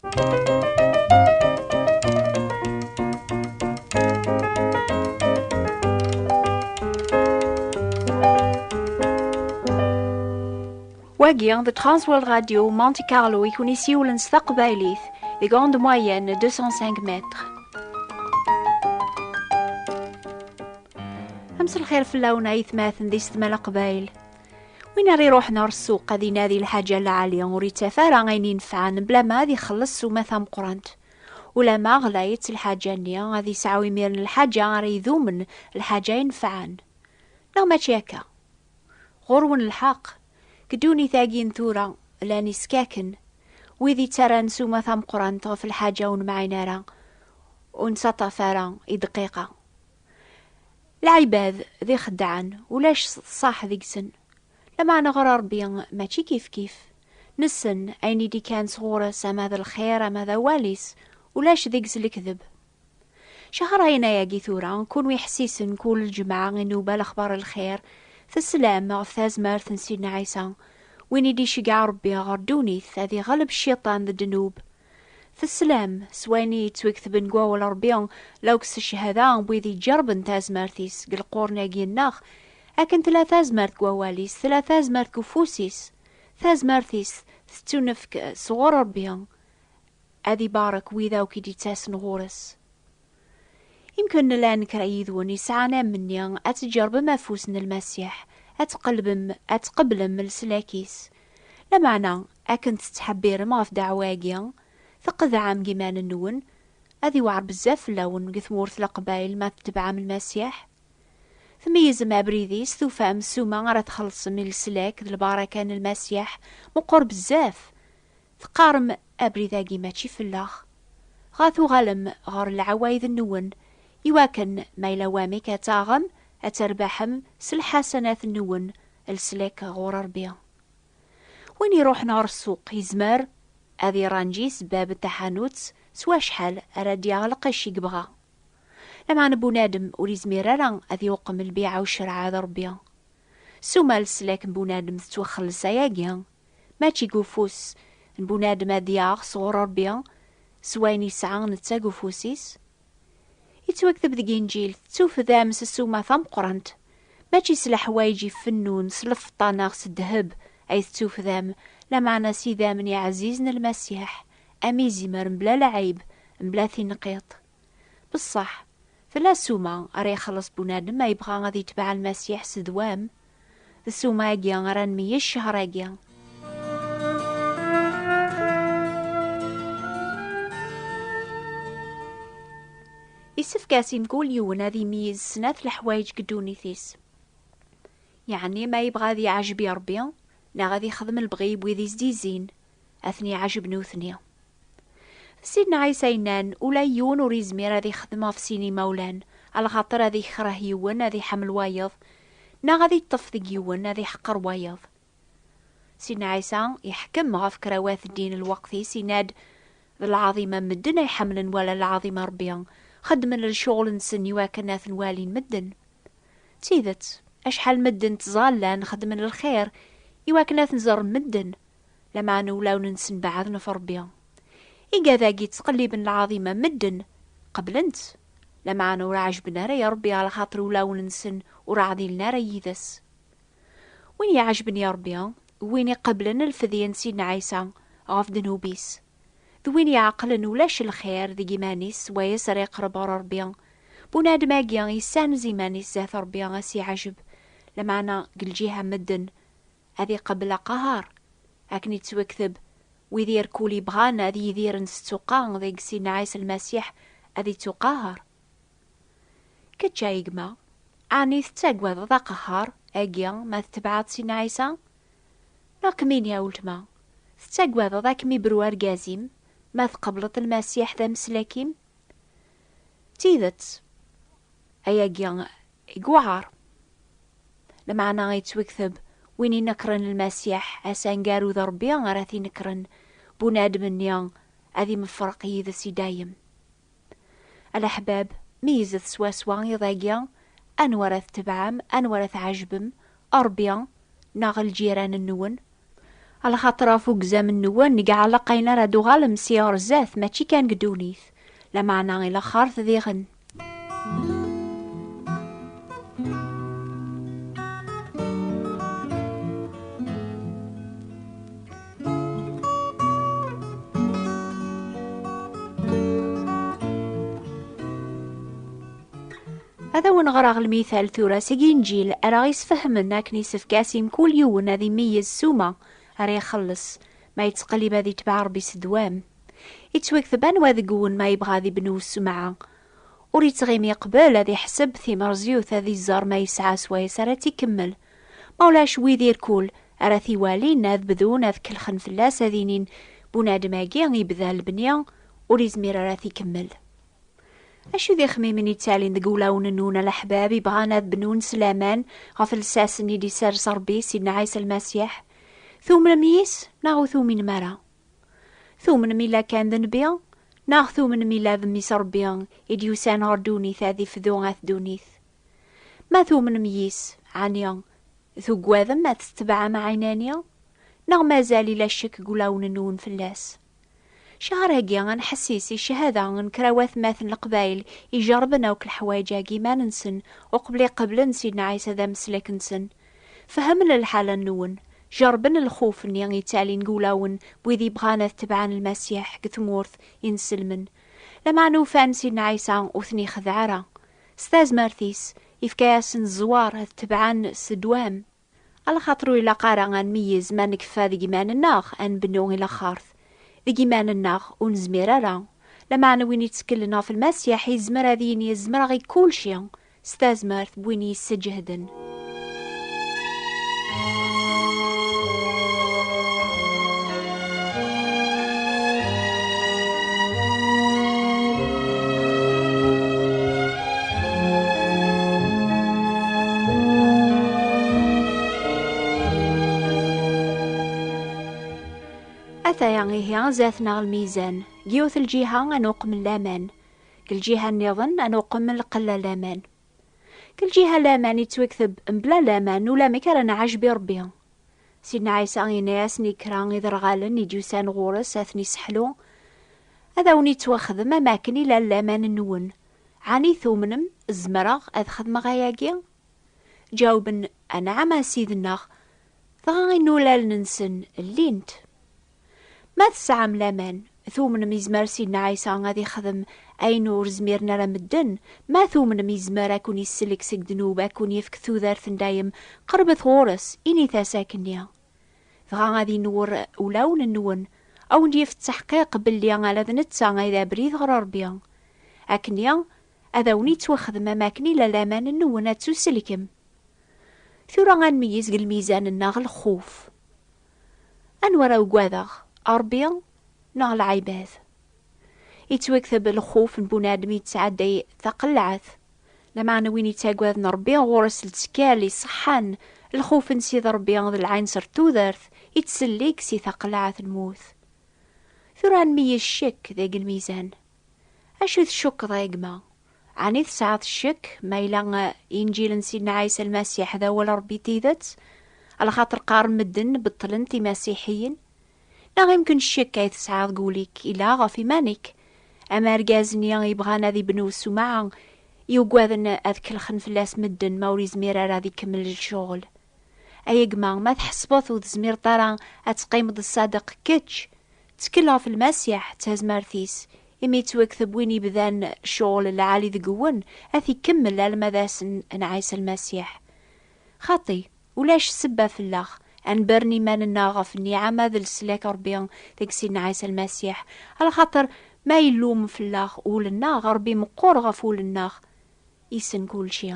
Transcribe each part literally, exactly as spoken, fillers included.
Wagi d Transworld Radio Monte Carlo i kun-isiwlen s taqbaylit deg onde moyenne deux cent cinq mètres. Amselxir fell-awen aytmaten d isetma leqbayel. Win ara iruḥen ɣer ssuq ad inadi lḥaǧa lɛali ur ittaf ara ayen inefɛen bla ma ad ixelleṣ s umata meqqrant. Ulama ɣlayet lḥaǧa-nni ad yesɛu imiren lḥaǧa ara idumen, lḥaǧa inefɛen. Neɣ mačči akka? Ɣur-wen lḥeqq, deg ddunit-agi n tura llan iskaken, wid ittarran s umata meqqrant ɣef lḥaǧa ur nemɛin ara, ur nettaṭṭaf ara i dqiqa. Lɛibad d ixeddɛen, ulac ṣṣeḥ deg-sen. Lameɛna ɣer Ṛebbi mačči kifkif. Nessen ayen i d-ikkan sɣur-s, ama d lxir ama d awal-is, ulac deg-s lekdeb. Cehṛayen ayagi tura, kunwi ḥessisen kul lǧemɛa i nnuba lexbar n lxir, teslam ɣef tazmert n Sidna Ɛisa, win i d-iceggeɛ Ṛebbi ɣer ddunit ad iɣleb cciṭan d ddnub. Teslam s wayen i yettwaketben deg wawal Ṛebbi, lawk s cchada n wid iǧerben tazmert-is deg lqurn-agi-nneɣ, akken tella tazmert deg wawal-is, tella tazmert deg ufus-is. Tazmert-is tettunefk sɣur Ṛebbi, ad ibarek wid akk i d-ittasen ɣur-s. Imken llan kra yid-wen yesɛan amenni ad tǧerbem afus n Lmasiḥ, ad tqelbem, ad tqeblem leslak-is. Lameɛna, akken tettḥebbirem ɣef ddeɛwa-agi, tqedɛem deg iman-nwen, ad iweɛer bezzaf fell-awen deg tmurt n Leqbayel ma tetebɛem Lmasiḥ. Tmeyyzem abrid-is, tufam ssuma ara txellṣem i leslak d lbaraka n Lmasiḥ, meqqer bezzaf. Teqqarem: "Abrid-agi mačči fell-aɣ." Ɣa tuɣalem ɣer lɛawayd-nwen, iwakken ma yella wamek ad taɣem, ad terbaḥem s lḥasanat-nwen, leslak ɣur Ṛebbi. Win iruḥen ɣer ssuq yezmer ad iranǧi s bab n taḥanut s wacḥal ara d-yaɣ lqecc i yebɣa. Lameɛna bunadem ur izmir ara ad iweqqem lbiɛa u ccreɛ d Ṛebbi. Ssuma n leslak n bunadem tettwaxelleṣ ayagi, mačči deg ufus n bunadem ad yaɣ sɣur Ṛebbi s wayen yesɛa netta deg ufus-is. Yettwakteb deg Inǧil: "Tettufdam s ssuma tameqqrant, mačči s leḥwayeǧ ifennun, s lfeṭṭa neɣ s ddheb ay tettufdam, lameɛna s idammen iɛzizen n Lmasiḥ, am izimer mebla lɛib, mebla tinqiḍt." Beṣṣeḥ, tella ssuma ara ixelleṣ bunadem ma yebɣa ad yetbeɛ Lmasiḥ s ddwam. D ssuma-agi ara nmeyyez ccher-agi. Issefk-as i mkul yiwen ad imeyyez snat leḥwayeǧ deg ddunit-is. Yeɛni, ma yebɣa ad yeɛjeb i Ṛebbi, neɣ ad ixdem lebɣi n wid i s-d-izzin, ad ten-iɛjeb nutni. Sidna Ɛisa yenna-n: "Ula yiwen ur izmir ad ixdem ɣef sin imawlan, alaxaṭer ad ikreh yiwen, ad iḥemmel wayeḍ, neɣ ad iṭṭef deg yiwen, ad iḥqer wayeḍ." Sidna Ɛisa iḥkem ɣef kra wat ddin n lweqt-is, yenna-d: "D lɛaḍima n medden ay ḥemmlen wala lɛaḍima n Ṛebbi, xeddmen lecɣel-nsen iwakken ad ten-walin medden." D tidet, acḥal medden ttẓallan xeddmen lxir iwakken ad ten-ẓren medden, lameɛna ulawen-nsen beɛden ɣef Ṛebbi. Igad-agi ttqelliben lɛaḍima n medden, qeblen-tt, lameɛna ur ɛejben ara i Ṛebbi, alaxaṭer ulawen-nsen ur ɛdilen ara yid-s. Win iɛejben i Ṛebbi, win iqeblen lfedya n Sidna Ɛisa ɣef ddnub-is, d win iɛeqlen ulac lxir deg iman-is, swayes ara iqreb ɣer Ṛebbi. Bunadem-agi yessanez iman-is zdat Ṛebbi, a s-iɛjeb, lameɛna deg lǧiha n medden ad iqabel aqahaṛ. Akken i yettwakteb: "Wid irkul ibɣan ad yidiren s ttuqa deg Sidna Ɛisa Lmasiḥ ad ittuqahaṛ." Kečč a gma, ɛni tettagadeḍ aqehhar-agi ma tetbeɛeḍ Sidna Ɛisa? Neɣ kemmini a weltma, tettagadeḍ ad kem-ibru argaz-im ma tqebleḍ Lmasiḥ d ameslak-im? D tidet, ayagi i yewɛer. Lameɛna yettwakteb: "Win inekren Lmasiḥ, ass aneggaru d Ṛebbi ara t-inekren, bunadem-nni ad imefreq yid-s i dayem." A leḥbab, meyyzet swaswa iḍ-agi anwa ara tetebɛem, anwa ara tɛejbem, Ṛebbi neɣ lǧiran-nwen. Alaxaṭer ɣef ugzam-nwen, deg ɛlaqayen ara d-uɣalem si ɣer zdat, mačči kan deg ddunit, lameɛna i laxert diɣen. Ad awen-ɣreɣ lmital tura seg Inǧil ara ɣ-isfehmen akken isefk-as i mkul yiwen ad imeyyez ssuma ara ixelleṣ, ma yettqellib ad itbeɛ Ṛebbi s ddwam. Ittwakteb anwa deg-wen ma yebɣa ad ibnu ssumɛa, ur ittɣimi qbel ad iḥseb timerẓyut ad iẓer ma yesɛa swayes ara tt-ikemmel. Ma ulac wid irkul ara t-iwalin ad bdun ad kellxen fell-as ad inin bunadem-agi ibda lebni ur izmir ara t-ikemmel. Acu d ixmimen ittalin deg wulawen-nwen a leḥbab ibɣan ad bnun s laman ɣef lsas-nni i d-isers Ṛebbi Sidna Ɛisa Lmasiḥ? Tumnem yis neɣ ur tuminem ara? Tumnem illa kan d nnbi, neɣ tumnem illa d mmi-s Ṛebbi i d-yusan ɣer ddunit ad ifdu at ddunit? Ma tumnem yis, ɛni tuggadem ad tetbeɛem ɛinani? Neɣ mazal illa ccek deg wulawen-nwen fell-as? Cahar-agi ad nḥessis i ccahada n kra watmaten n Leqbayel ijerrben akk leḥwayeǧ-agi iman-nsen uqbel iqeblen Sidna Ɛisa d ameslak-nsen. Fehmen lḥala-nwen, jerrben lxuf-nni ittalin deg wulawen n wid yebɣan ad tebɛen Lmasiḥ deg tmurt inselmen. Lameɛna ufan Sidna Ɛisa ur ten-ixdeɛ ara. S tazmert-is, ifka-yasen zzwer ad tebɛen s ddwam. Alaxaṭer ur ilaq ara ad nmeyyez ma nekfa deg iman-nneɣ, ad nbennu i laxert. Deg iman-nneɣ ur nezmir ara. Lameɛna win itteklen ɣef Lmasiḥ yezmer ad yini zemreɣ i kulci s tazmert n win yesseǧehden. Ataya ihi zdat-neɣ lmizan, deg yiwet lǧiha ad nuqem laman, deg lǧiha nniḍen ad nuqem lqella laman. Deg lǧiha laman ittwakteb mebla laman ulamek ara nɛajeb i Ṛebbi. Sidna Ɛisa yenna-yasen i kra iderɣalen i d-yusan ɣur-s ad ten-iseḥlu, ad awen-ittwaxdem am akken i llan laman-nwen. Ɛni tumnem zemreɣ ad xedmeɣ ayagi? Ǧawben, anɛam a Ssid-nneɣ, dɣa inulalen-nsen llint. Ma tesɛam laman, tumnem izmer Sidna Ɛisa ad ixdem ayen ur zmiren ara medden, ma tumnem izmer ad ken-isellek seg ddnub, ad ken-yefk tudert n dayem, qerbet ɣur-s, init-as akkenni. Dɣa ad inewwer ulawen-nwen, ad awen-d-yaf ttaḥqiq belli ala d netta ay d abrid ɣer Ṛebbi. Akkenni, ad awen-ittwaxdem am akken i lalla laman-nwen ad tuselkem. Tura ad nmeyyez deg lmizan-nneɣ lxuf. Anwa ara ugadeɣ, Ṛebbi neɣ lɛibad? Ittwakteb lxuf n bunadem yettɛedday taqellaɛt. Lameɛna win yettagaden Ṛebbi ɣur-s lettkal iṣeḥḥan, lxuf n Sidi Ṛebbi d lɛinṣer n tudert, ittsellik si taqellaɛt n lmut. Tura ad nmeyyez ccek deg lmizan. Acu tcukkeḍ a gma? Ɛni tesɛiḍ ccek ma yella, eh, Inǧil n Sidna Ɛisa Lmasiḥ d awal Ṛebbi tidet? Alaxaṭer qqaren medden beṭṭlen-t imasiḥiyen. Neɣ imken ccek ay tesɛiḍ deg wul-ik ila ɣef iman-ik? Am argaz-nni yebɣan ad ibnu ssumɛa, yuggaden ad kellxen fell-as medden ma ur izmir ara ad ikemmel lecɣel. Ay gma, ma tḥesbeḍ ur tezmireḍ ara ad teqqimeḍ d ṣṣadeq kečč, ttkel ɣef Lmasiḥ d tazmert-is, imi yettwakteb win ibdan ccɣel lɛali deg-wen, ad t-ikemmel alma d ass n, n Ɛisa Lmasiḥ. Xaṭi, ulac ssebba fell-aɣ ad nberren iman-nneɣ ɣef nniɛama d leslak Ṛebbi deg Sidna Ɛisa Lmasiḥ, alaxaṭer ma illum fell-aɣ ul-nneɣ, Ṛebbi meqqer ɣef ul-nneɣ, issen kulci.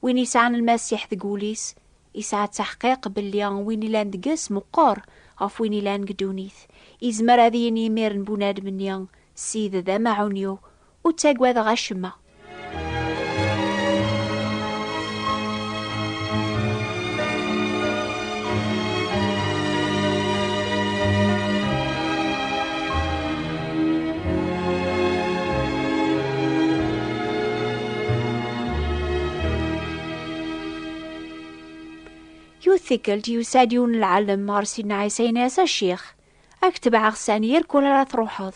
Win yesɛan Lmasiḥ deg wul-is, yesɛa ttaḥqiq belli win ilan deg-s meqqer ɣef win ilan deg ddunit. Izmer ad yini imiren bunadem-nni, Ssid d amaɛun-iw, ur ttagadeɣ acemma. Yiwet tikkelt, yusa-d yiwen n lɛalem ɣer Sidna Ɛisa, yenna-yas: "A ccix, ad k-tebɛeɣ sani, irkul ara truḥeḍ."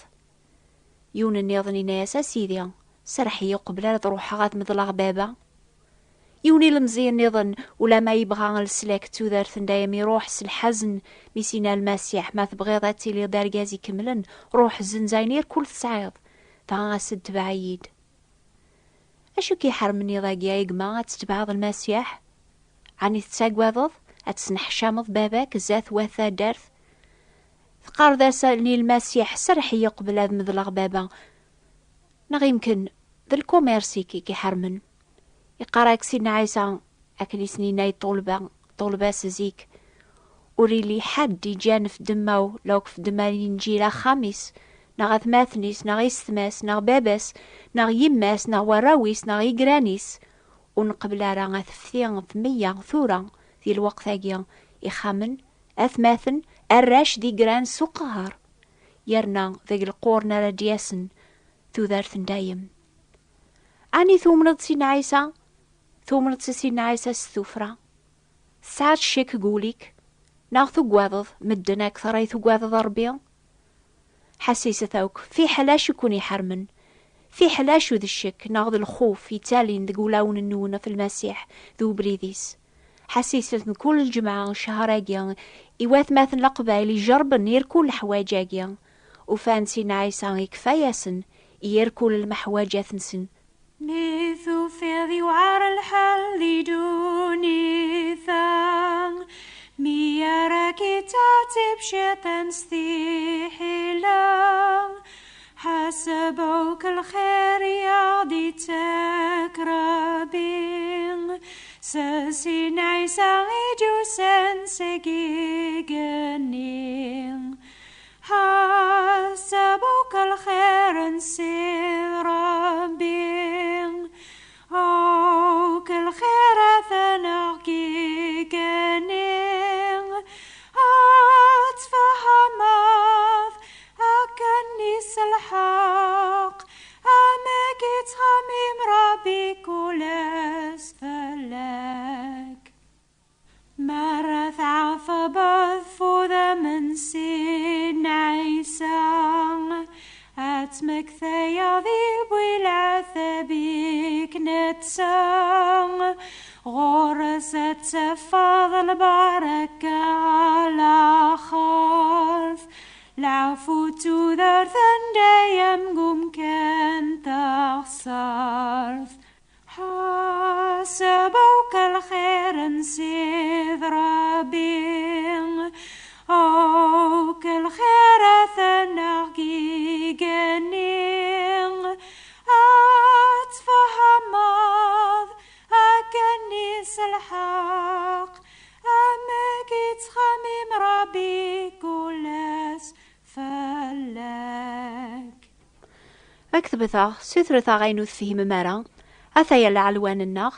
Yiwen nniḍen yenna-yas: "A Sidi, serreḥ-iyi uqbel ara d-ruḥeɣ ad medleɣ baba." Yiwen ilemẓi nniḍen, ulama yebɣa leslak d tudert n dayem, iruḥ s lḥazen mi s-yenna Lmasiḥ: "Ma tebɣiḍ ad tiliḍ d argaz ikemlen, ruḥ zzenz ayen irkul tesɛiḍ, dɣa as-d tbeɛ-iyi-d." Acu k-iḥermen iḍ-agi a gma ad tetbeɛeḍ Lmasiḥ? Ɛni tettagadeḍ ad tesneḥcameḍ baba-k zdat wat taddart? Teqqareḍ-as-nni Lmasiḥ: "Serreḥ-iyi qbel ad medleɣ baba." Neɣ yemken d lkumirsi i k-iḥermen? Iqqar-ak Sidna Ɛisa, akken i sen-yenna i ṭṭulba, ṭṭulba-s zik: "Ur illi ḥedd iǧǧan f ddemma-w, law f ddemma n Linǧil, axxam-is, neɣ atmaten-is, neɣ isetma-s, neɣ baba-s, neɣ yemma-s, neɣ warraw-is, neɣ igran-is, ur nqebbel ara ad tefti f meyya tura, di lweqt-agi, ixxamen, atmaten, arrac d igran s uqehher, yerna deg lqurn ara d-yasen, tudert n dayem." Ɛni tumneḍ Sidna Ɛisa? Tumneḍ s Sidna Ɛisa s tuffra? Tesɛiḍ ccek deg wul-ik? Neɣ tugadeḍ medden akteṛ ay tugadeḍ Ṛebbi? Ḥassiset akk, fiḥel acu i ken-iḥermen, fiḥel acu d ccek neɣ d lxuf yettalin deg wulawen-nwen ɣef Lmasiḥ d ubrid-is. Ḥassiset mkul lǧemɛa ccher-agi i watmaten Leqbayel ijerrben irkul leḥwayeǧ-agi. Ufan Sidna Ɛisa ikfa-yasen i irkul lmeḥwaǧat-nsen. Mi tufiḍ yewɛer lḥal di ddunit-a, mi ara k-ittɛettib cciṭan s tiḥila, ḥaseb akk lxir i aɣ-d-ittak Ṛebbi, s Sidna Ɛisa i d-yusan seg igenni. Ḥaseb akk lxir n Ssid Ṛebbi, akk lxirat n aɣ-igenni, ad tfehmeḍ akken s lḥeqq amek ittxemmim Ṛebbi kul ass fell-ak. Mi ara tɛetbeḍ f udem n Sidna Ɛisa, ad tmektayeḍ i bu leɛtab i k-netta, ɣur-s ad tafeḍ lbaraka, laxert, leɛfu d tudert n dayem deg umkan taɣsert. Ḥaseb akk lxir n Sid Ṛebbi, akk lxirat n aɣ-igenni, ad tfehmeḍ akken s lḥeqq amek ittxemmim Ṛebbi kul ass fell-ak. Ad k-tbet-aɣ, sutret-aɣ ayen ur tefhimem ara. Ataya lɛelwan-nneɣ: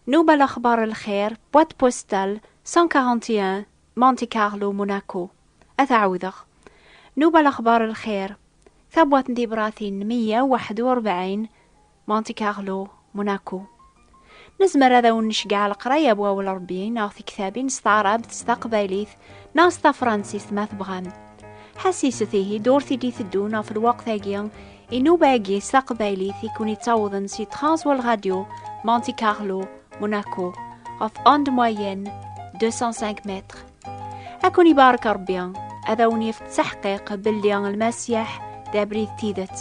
Nnuba Lexbar Lxir, boîte postale cent quarante et un, Monte Carlo, Monaco. Ad t-ɛawdeɣ: Nnuba Lexbar Lxir, tabwaṭ n tibratin meyya u waḥed u rebɛin, Monte Carlo, Monaco. Nezmer ad awen-nceggeɛ leqraya n wawal Ṛebbi neɣ tiktabin s taɛrabt, s taqbaylit neɣ s tafransist ma tebɣam. Ḥassiset ihi-d ur t-id-iteddun ɣef lweqt-agi i nnuba-agi s taqbaylit i ken-ittawḍen si Transworld Radio, Monte Carlo, Monaco, ɣef onde moyenne deux cent cinq mètres. Ad ken-ibarek Ṛebbi, ad awen-yefk ttaḥqiq belli Lmasiḥ d abrid n tidet.